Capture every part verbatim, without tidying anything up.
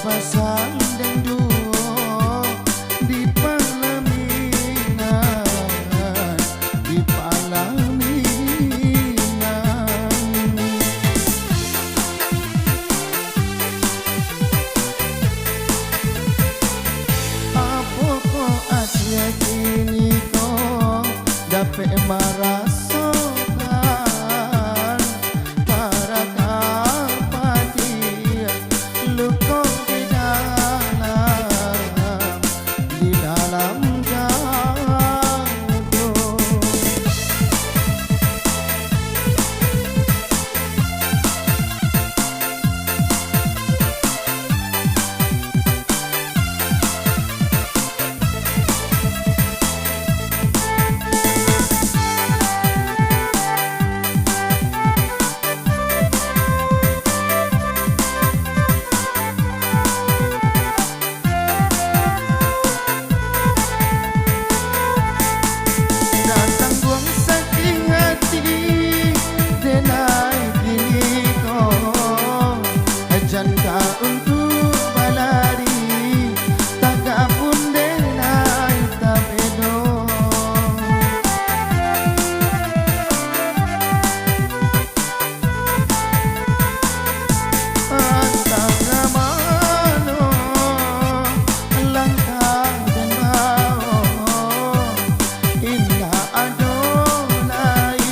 Sandang juo di palaminan, di palaminan. Apo ko asie kini ko dapek marasokan, para ka pati luko di dalam, di dalam dado. Datang buang sakik hati, denai kini ko, jan ka untuak balari, tagak pun denai tabedo. Antah ka mano langkah den bawo, indak ado lai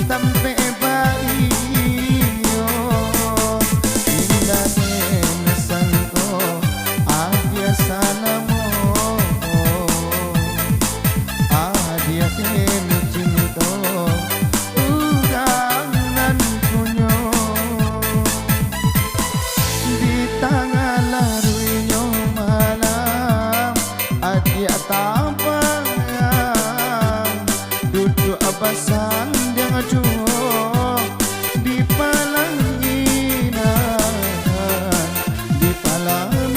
tampek baiyo. Indak den sangko, adia salamo. Adia den cinto, urang nan punyo. Di tangah laruihnyo malam, adia tabayang, duduak basandiang juo di palaminan, di palaminan.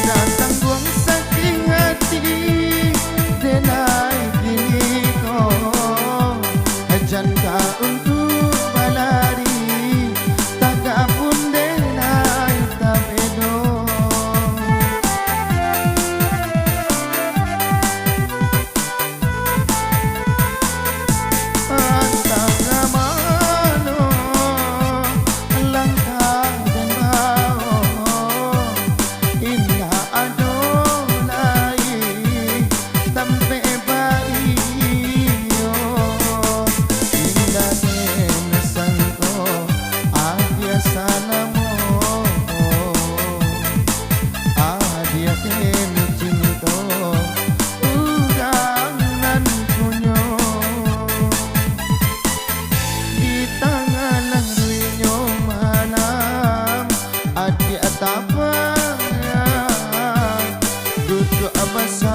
Datang buang sakik hati, denai kini ko, jan ka untuak balari, tagak pun denai tabedo. Antah ka mano langkah den bawo, indak ado lai tampek baiyo. Indak den sangko, adia salamo. Adia den cinto, urang nan punyo. Di tangah laruihnyo malam, adia tabayang, duduak basa-